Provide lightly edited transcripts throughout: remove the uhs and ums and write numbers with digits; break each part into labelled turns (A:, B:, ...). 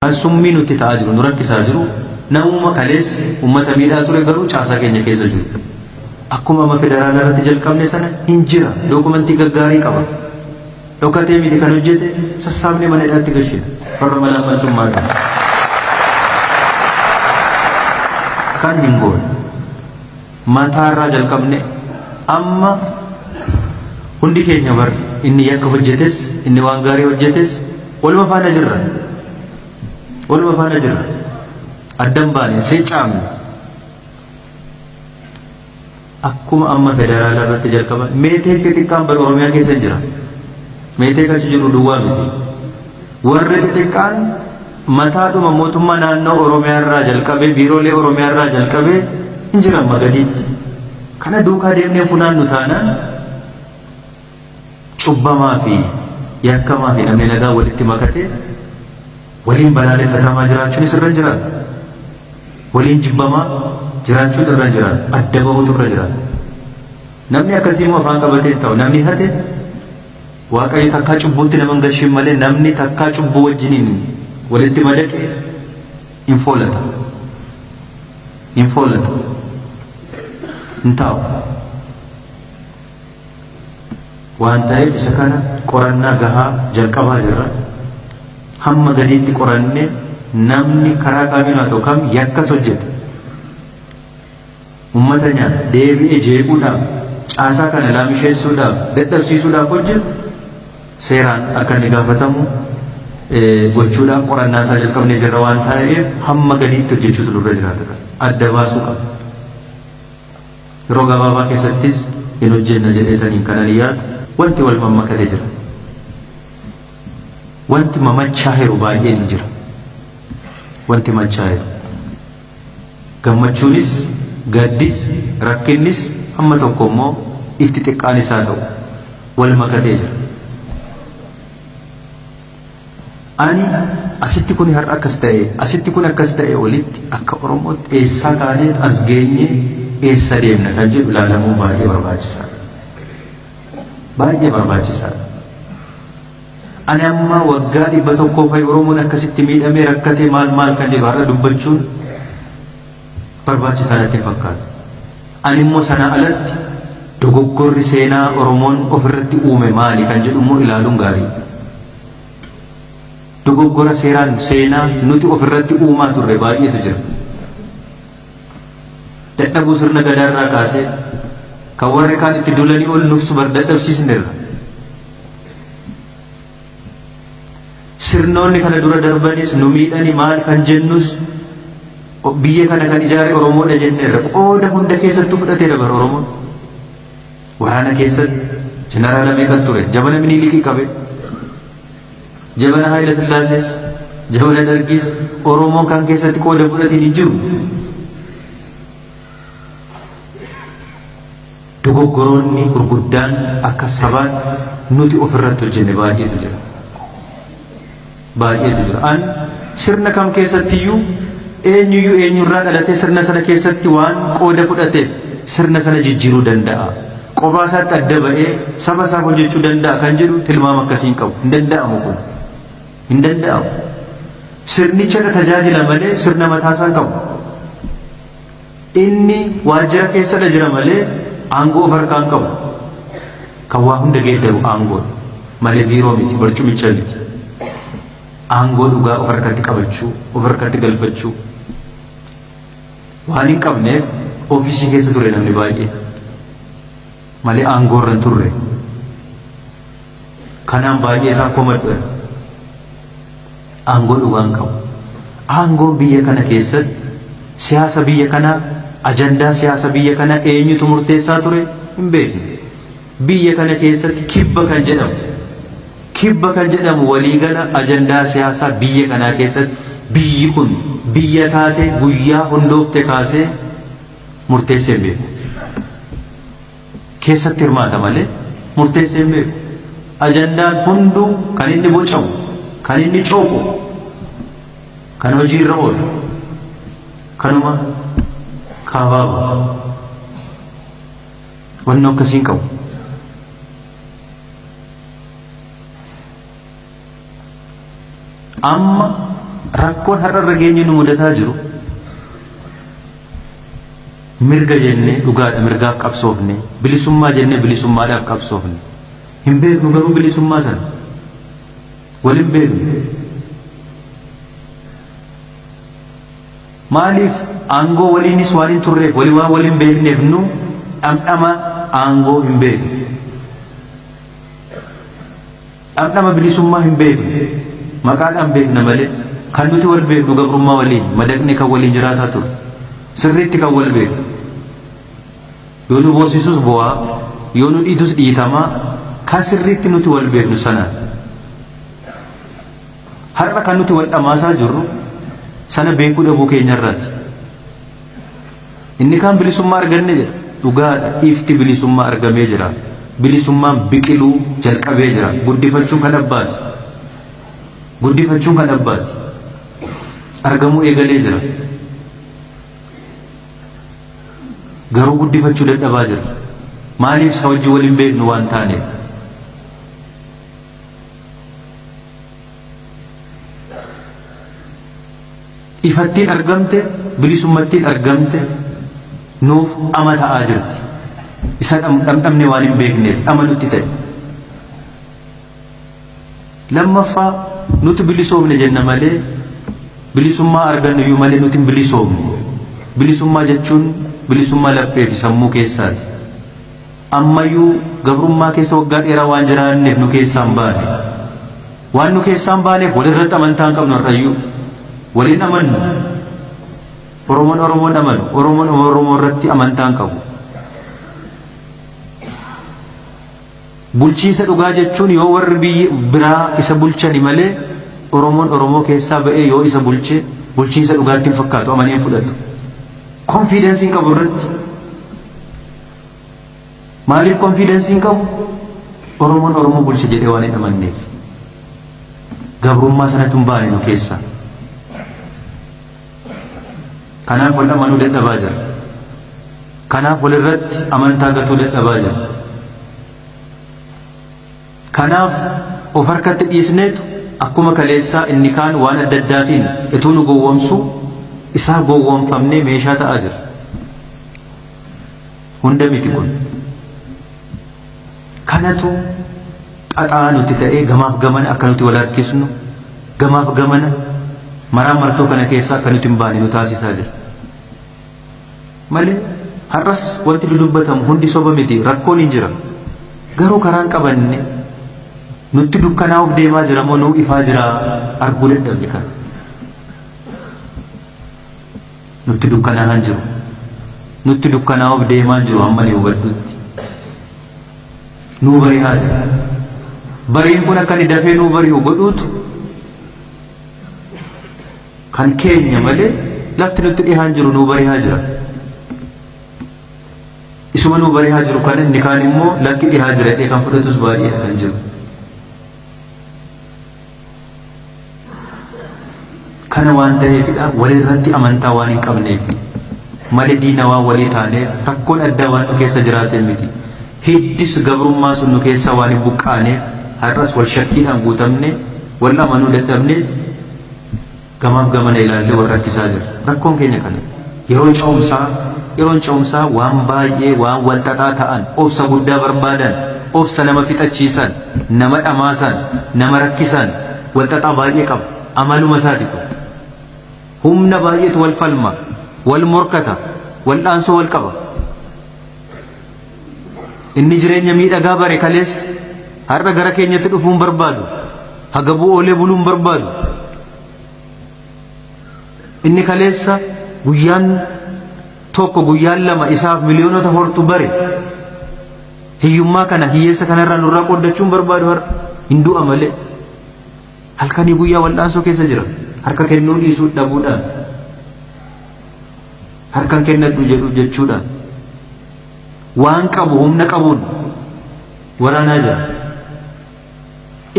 A: Kan summii nutti ta'aa jiru, nu rakkisaa jiru, namuma kaleessa uummata miidhaa ture garuu caasaa keenya keessa jiru. Akkuma amma federaala irratti jalqabne sana hin jira. Dookumentii gaggaarii qaba. Dhokatee miti kan hojjete, sassaabnee mana hidhaatti gashina. Warra malaammaltummaa qaba. Kan hin goone. Mataarraa jalqabne amma hundi keenya bar inni yakka hojjetes, inni waan gaarii hojjetes waluma faana jirra. Waluma faana jirra. Addan baane seecaamne. Akkuma amma federaala irratti jalqaban meeteek xixiqqaan bar Oromiyaa keessa jira. Meeteek achi jiru duwwaa miti. Warri xixiqqaan mataadhuma mootummaa naannoo Oromiyaa irraa jalqabee, biiroolee Oromiyaa irraa jalqabee hin jiran magadiitti. Kana duukaa deemnee funaannu taanaan cubbamaa fi yakkamaa fi namni nagaa walitti makatee waliin balaaleffatamaa jiraachuunis irra hin jiraatu. Waliin jibbamaa jiraachuun irra hin jiraatu. Adda bahuutu irra jiraata. Namni akkasii immoo afaan qabatee hin ta'u. Namni hate, Waaqayyo takkaa cubbuutti nama hin gashin malee, namni takkaa cubbuu wajjiniin walitti madaqe hin foolata. Hin foolata. Hin taa'u. Waan ta'eef isa kana qorannaa gahaa jalqabaa jirra. Hamma gadiitti qorannee namni karaa kamiin haa ta'u kam yakkas hojjete, ummata nyaata deebi'ee jeequudhaaf, caasaa kana laamisheessuudhaaf, dadhabsiisuudhaaf hojjetu seeraan akka inni gaafatamu gochuudhaaf qorannaa isaa jalqabnee jirra. Waan ta'eef hamma gadiitti hojjechuutu nurra jiraata, kan adda baasuu qaba. Yeroo gabaabaa keessattis hin hojjenna jedheetaniin kanan yaadu wanti wal mammakate jira. Wanti mamachaaheeru baay'een hin jira. Wanti machaaheeru. Gammachuunis, gaddis, rakkinnis, hamma tokko immoo ifti xiqqaanis haa ta'u wal makatee jira. Ani asitti kun har'a akkas ta'e, asitti kun akkas ta'e olitti akka Oromootti eessaa kaanee as geenye, eessa deemna kan jedhu ilaalamuun baay'ee barbaachisaadha. Baay'ee barbaachisaadha. Ani amma waggaa 100 fa'i Oromoon akkasitti miidhamee rakkatee maal maal kan jedhu har'a dubbachuun barbaachisaa natti hin fakkaatu. Ani immoo sanaa alatti dogoggorri seenaa Oromoon ofirratti uume maali kan jedhu immoo ilaaluun gaarii. Dogoggora seeraan seenaa nuti ofirratti uumaa turre baay'eetu jira. Dadhabuu sirna gadaarraa kaasee kan warri kaan itti duulanii ol nufsu bar dadhabsiisneerra. Sirnoonni kana dura darbanis nu miidhani maal kan jennus, biyya kana kan ijaare Oromoodha jenneerra. Qooda hunda keessattuu fudhateera bara Oromoon. Waraana keessatti jeneraala meeqa ture? Jabana Minilikii qabe. Jabana Haayila Sillaasees, jabana Dargiis Oromoon kan keessatti qooda fudhatiin hin jiru. Dogoggoroonni gurguddaan akka sabaatti nuti ofirratti hojjenne baay'eetu jira. Baay'eetu jira. An sirna kam keessattiyyuu eenyuyyuu eenyurraa dhalatee sirna sana keessatti waan qooda fudhateef sirna sana jijjiiruu danda'a, qophaa isaatti adda ba'ee saba isaaf hojjechuu danda'a kan jedhu tilmaama akkasii hin qabu. Hin danda'amu kun. Hin danda'amu. Sirnicha tajaajila malee sirna mataa isaa hin qabu. Inni waajjira keessadha jira malee aangoo of harkaa hin qabu. Kan waa hunda geeddaru aangoodha malee biiroo miti, barcumicha miti. Aangoo dhugaa of harkatti qabachuu, of harkatti galfachuu waan hin qabneef ofiisii keessa ture namni baay'ee malee aangoo irra hin turre. Kanaan baay'ee isaan komadhu. Aangoo dhugaa hin qabu. Aangoon biyya kana keessatti siyaasa biyya kanaa, ajandaa siyaasa biyya kanaa eenyutu murteessaa ture hin beeknu. Biyya kana keessatti kibba kan jedhamu waliigala ajandaa siyaasaa biyya kanaa keessatti biyyi kun biyya taate guyyaa hundoofte kaasee murteessee hin beeku. Keessatti hirmaata malee murteessee hin beeku. Ajandaan hunduu kan inni bocamu, kan inni cooqu, kan hojiirra oolu kanuma kaabaa ba'a. Wanni akkasii hin qabu. Amma Rakkoon har'a irra geenye nu mudataa jiru mirga jennee dhugaadha mirgaaf qabsoofne, bilisummaa jennee bilisummaadhaaf qabsoofne. Hin beeknu garuu bilisummaa sana. Wal hin beeknu. Maaliif aangoo waliinis waan hin turreef walii waan wal hin beekneef nu dhamdhama aangoo hin beeknu. Dhamdhama bilisummaa hin beeknu. Maqaadhaan beekna malee kan nuti wal beeknu gabrummaa waliin madaqnee kan waliin jiraataa turre. Sirriitti kan wal beeknu. Yoo nu boosisus bo'aa, yoo nu dhiitus dhiitamaa kan sirriitti nuti wal beeknu sanaan. Har'a kan nuti wal dhamaasaa jirru sana beekuu dhabuu keenyarraati. Inni kaan bilisummaa arganne jedha. Dhugaadha ifti bilisummaa argamee jira. Bilisummaan biqiluu jalqabee jira. Guddifachuun kan abbaati. Guddifachuun kan abbaati. Argamuu eegalee jira. Garuu guddifachuu dadhabaa jira. Maaliif isa wajjin wal hin beeknu waan taaneef. Ifattiin argamte, bilisummattiin argamte nuuf dhama ta'aa jirti. Isa dhamdhamne waan hin beekneef dhama nutti ta'e. Lammaffaa nuti bilisoomne jenna malee bilisummaa argannu iyyuu malee nuti hin bilisoomne. Bilisummaa jechuun bilisummaa laphee fi sammuu keessaati. Ammayyuu gabrummaa keessa waggaa dheeraa waan jiraanneef nu keessaa hin baane. Waan nu keessaa hin baaneef walirratti amantaa hin qabnu har'ayyuu. Waliin amannu. Oromoon Oromoon amanu. Oromoon Oromoo irratti amantaa hin qabu. Bulchiinsa dhugaa jechuun yoo warri biyyi biraa isa bulchani malee Oromoon Oromoo keessaa ba'ee yoo isa bulche bulchiinsa dhugaatti hin fakkaatu amanee hin fudhatu. Konfiidensii hin qabu irratti. Maaliif konfiidensii hin qabu? Oromoon Oromoo bulcha jedhee waan hin amanneef. Gabrummaa sanatu hin baane nu keessaa. Kanaaf wal amanuu dadhabaa jira. Kanaaf walirratti amantaa gatuu dadhabaa jira. Kanaaf of harkatti dhiisneetu akkuma kaleessaa inni kaan waan adda addaatiin utuu nu gowwomsuu isaa gowwomfamnee meeshaa ta'aa jira. Hunda miti kun. Kanatu xaxaa nutti ta'ee gamaaf gamana akka nuti wal harkisnu gamaaf gamana maraa martoo kana keessaa akka nuti hin baane nu taasisaa jira. Malee har'as wanti dudubbatamu hundi soba miti rakkoon hin jira. Garuu karaan qabanne nutti dukkanaa'uuf deemaa jira moo nuu ifaa jira arguu dadhabne kana. Nutti dukkanaa'aa hin jiru. Nutti dukkanaa'uuf deemaa hin jiru hamma ni hubadhutti. Nuu bari'aa jira. Bariin kun akka inni dafee nuu bari'u godhuutu kan keenya malee lafti nutti dhihaa hin jiru nuu bari'aa jira. Isuma nuu bari'aa jiru kan inni kaan immoo lakki dhihaa jira jedhee kan fudhatus baay'ee kan jiru. Kana waan ta'eefidha walirratti amantaa waan hin qabneef malee diina waan walii taaneef rakkoon addaa waan nu keessa jiraate miti. Hiddis gabrummaa sun nu keessaa waan hin buqqaaneef har'as wal shakkiidhaan guutamne wal amanuu dadhabneef gamaaf gamana ilaallee wal rakkisaa jirra. Rakkoon keenya kana. Yeroo ce'umsaa yeroon ce'umsaa waan baay'ee waan wal xaxaa ta'an obsa guddaa barbaadan obsa nama fixachiisan nama dhamaasan nama rakkisan wal xaxaa baay'ee qaba. Amaluma isaati kun. Humna baay'eetu wal falma, wal morkata, wal'aansoo wal qaba. Inni jireenya miidhagaa bare kaleessa har'a gara keenyatti dhufuu hin barbaadu. Hagabuu oolee buluu hin barbaadu. Inni kaleessa guyyaan tokko guyyaan lama isaaf miliyoonota hortu bare hiyyummaa kana hiyyeessa kanarraa nurraa qooddachuu hin barbaadu har'a hin du'a malee. Halkanii guyyaa wal'aansoo keessa jira. Harka kennuu dhiisuu dhabuudhaan. Harkan kennadhu jedhu jechuudhaan. Waan qabu humna qabuun waraanaa jira.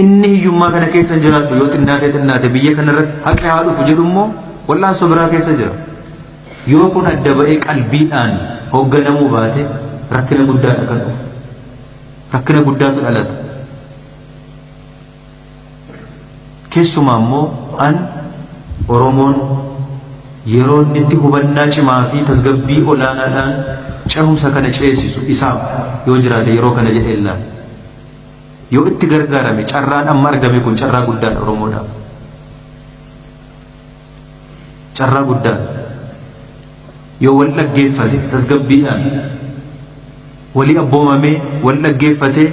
A: Inni hiyyummaa kana keessa hin jiraadhu yoo xinnaatee xinnaate biyya kana irratti haqi haa dhufu jedhu immoo wal'aansoo biraa keessa jira. Yoo kun adda ba'ee qalbiidhaan hoogganamuu baate rakkina guddaadha kan dhufu. Rakkina guddaatu dhalata. Keessumaa immoo an Oromoon yeroo inni itti hubannaa cimaa fi tasgabbii olaanaadhaan cehumsa kana ceesisu isaaf yoo jiraate yeroo kana jedhee ilaala. Yoo itti gargaarame carraan amma argame kun carraa guddaadha Oromoodhaaf. Carraa guddaadha. Yoo wal dhaggeeffate tasgabbiidhaan walii abboomamee wal dhaggeeffatee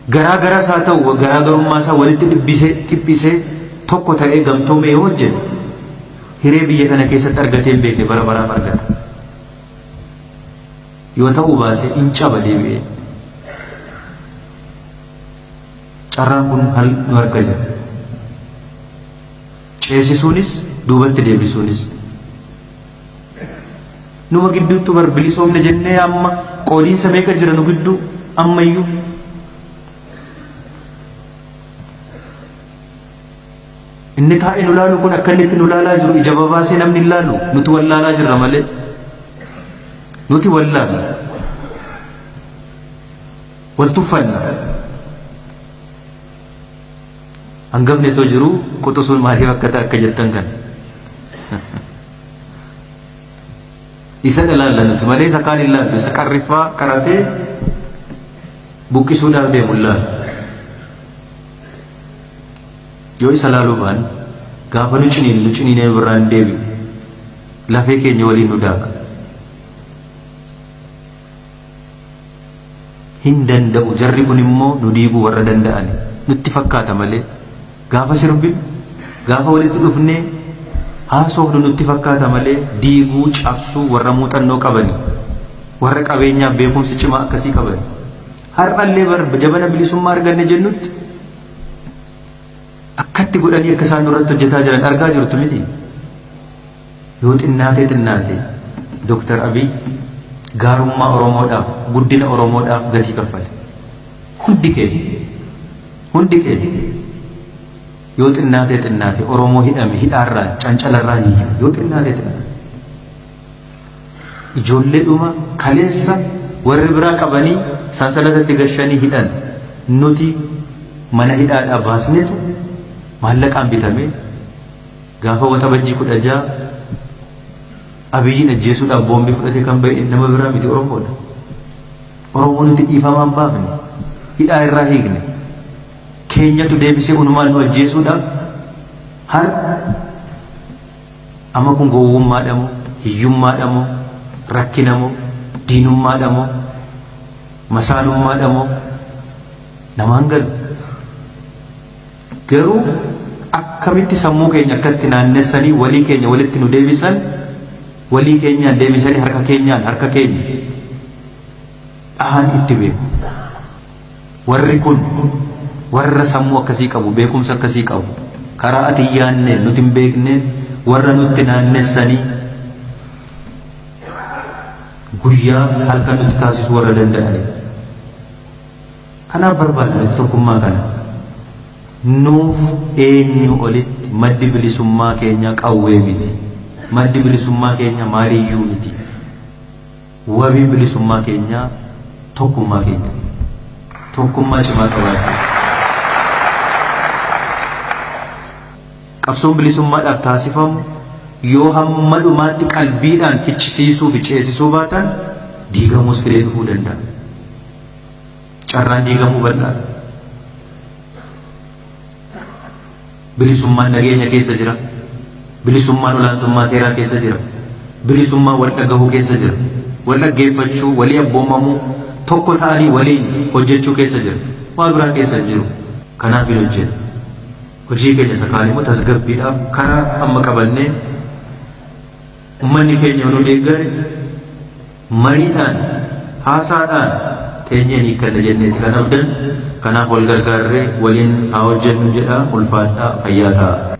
A: garaa garas haa ta'u garaagarummaa isaa walitti dhibbisee dhiphisee tokko ta'ee gamtoomee yoo hojjete hiree biyya kana keessatti argatee hin beekne bara baraaf argata. Yoo ta'uu baate in caba deebi'ee. Carraan kun hal nu harka jira. Ceesisuunis duubatti deebisuunis. Numa gidduuttu bar bilisoomne jennee amma qoodiinsa meeqa jira nu gidduu ammayyuu. Inni taa'ee nu laalu kun akka inni itti nu laalaa jiru ija babaasee namni hin laalu nuti wallaalaa jirra malee. Nuti wallaalla. Wal tuffanna. Hangafni otoo jiruu quxusuun maaliif akka ta'e akka jettan kana. Isa ilaalla nuti malee isa kaan hin laallu. Isa qarriffaa qaratee buqqisuudhaaf deemu hin laallu. Yoo isa laaluu baanne gaafa nu ciniinu nu ciniinee nu birraa hin deebi'u. Lafee keenya waliin nu daaka. Hin danda'u jarri kun immoo nu diiguu warra danda'ani nutti fakkaata malee gaafa sirbinu gaafa walitti dhufnee haasofnu nutti fakkaata malee diiguu cabsuu warra muuxannoo qabani warra qabeenyaaf beekumsi cimaa akkasii qabani har'allee bar jabana bilisummaa arganne jennutti akkatti godhanii akka isaan nurratti hojjetaa jiran argaa jirtu miti. Yoo xinnaatee xinnaate Dr. Abiy gaarummaa Oromoodhaaf, guddina Oromoodhaaf gatii kaffale. Hundi keenya hundi keenya yoo xinnaatee xinnaate Oromoo hidhame hidhaarraa cancalarraa hiikne yoo xinnaatee xinnaate. Ijoollee dhuma kaleessa warri biraa qabanii sansalatatti gashanii hidhan nuti mana hidhaadhaa baasnetu maallaqaan bitamee Gaafa Waxabajjii 16 Abiyyiin ajjeesuudhaaf boombii fudhatee kan ba'e nama biraa miti Oromoodha. Oromoo nuti dhiifamaan baafne, hidhaa irraa hiikne, keenyatu deebisee unumaan nu ajjeesuudhaaf har'a amma kun gowwummaadha moo, hiyyummaadha moo, rakkina moo, diinummaadha moo, masaanummaadha moo namaan galu. Garuu akkamitti sammuu keenya akkatti naannessanii walii keenya walitti nu deebisan walii keenyaan deebisanii harka keenyaan harka keenya dhahan itti beeku. Warri kun warra sammuu akkasii qabu beekumsa akkasii qabu karaa ati hin yaadneen nuti hin beekneen warra nutti naannessanii guyyaa halkan nutti taasisuu warra danda'anidha. Kanaaf barbaadna nuti tokkummaa kana. Nuuf eenyuu olitti maddi bilisummaa keenyaa qawwee miti. Maddi bilisummaa keenyaa maaliyyuu miti. Wabiin bilisummaa keenyaa tokkummaa keenya. Tokkummaa cimaa qabaachuu. Qabsoon bilisummaadhaaf taasifamu yoo hamma dhumaatti qalbiidhaan fichisiisuu fi ceesisuu baatan diigamuus fidee dhufuu danda'a. Carraan diigamuu bal'aadha. Bilisummaan nageenya keessa jira. Bilisummaan olaantummaa seeraa keessa jira. Bilisummaan wal dhagahuu keessa jira. Wal dhaggeeffachuu, walii abboomamuu, tokko ta'anii waliin hojjechuu keessa jira. Waa biraa keessa hin jiru. Kanaaf hin hojjennu. Hojii keenya isa kaan immoo tasgabbiidhaaf karaa amma qabannee Ummanni keenya yoo nu deeggare mariidhaan, haasaadhaan teenyee ni hiikkanna jenneeti kan abdannu. Kanaaf wal gargaarree waliin haa hojjennu jedha. Ulfaadhaa, fayyaa ta'aa.